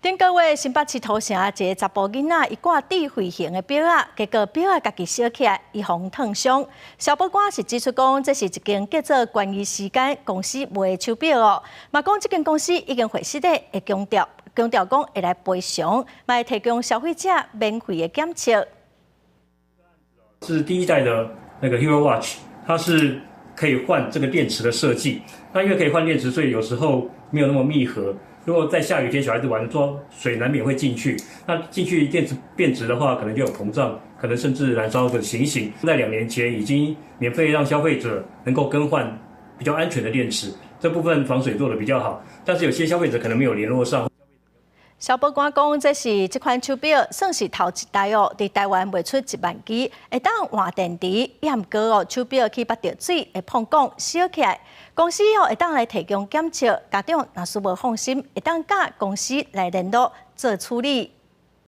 頂個月新北市土城一个查埔囡仔，伊掛智慧型的錶仔，結果錶仔家己燒起來，伊予人燙傷。消保官是指出講，這是一間叫做關於時間公司賣的手錶哦。嘛講這間公司已經回實的，會強調強調講會來賠償，嘛會提供消費者免費的檢測。是第一代的那個 Hero Watch，它是可以換這個電池的設計。那因為可以換電池，所以有時候沒有那麼密合。如果在下雨天，小孩子玩，抓水難免會進去。那進去電池變質的話，可能就有膨脹，可能甚至燃燒的情形。在2年前已經免費讓消費者能夠更換比較安全的電池，這部分防水做得比較好。但是有些消費者可能沒有聯絡上。消保官講，這是這款手錶算是頭一代哦，佇台灣賣出1萬支，會當換電池，也毋過哦，手錶去捌著水會膨脹燒起來。公司哦會當來提供檢測，家長若是無放心，會當佮公司來聯絡做處理。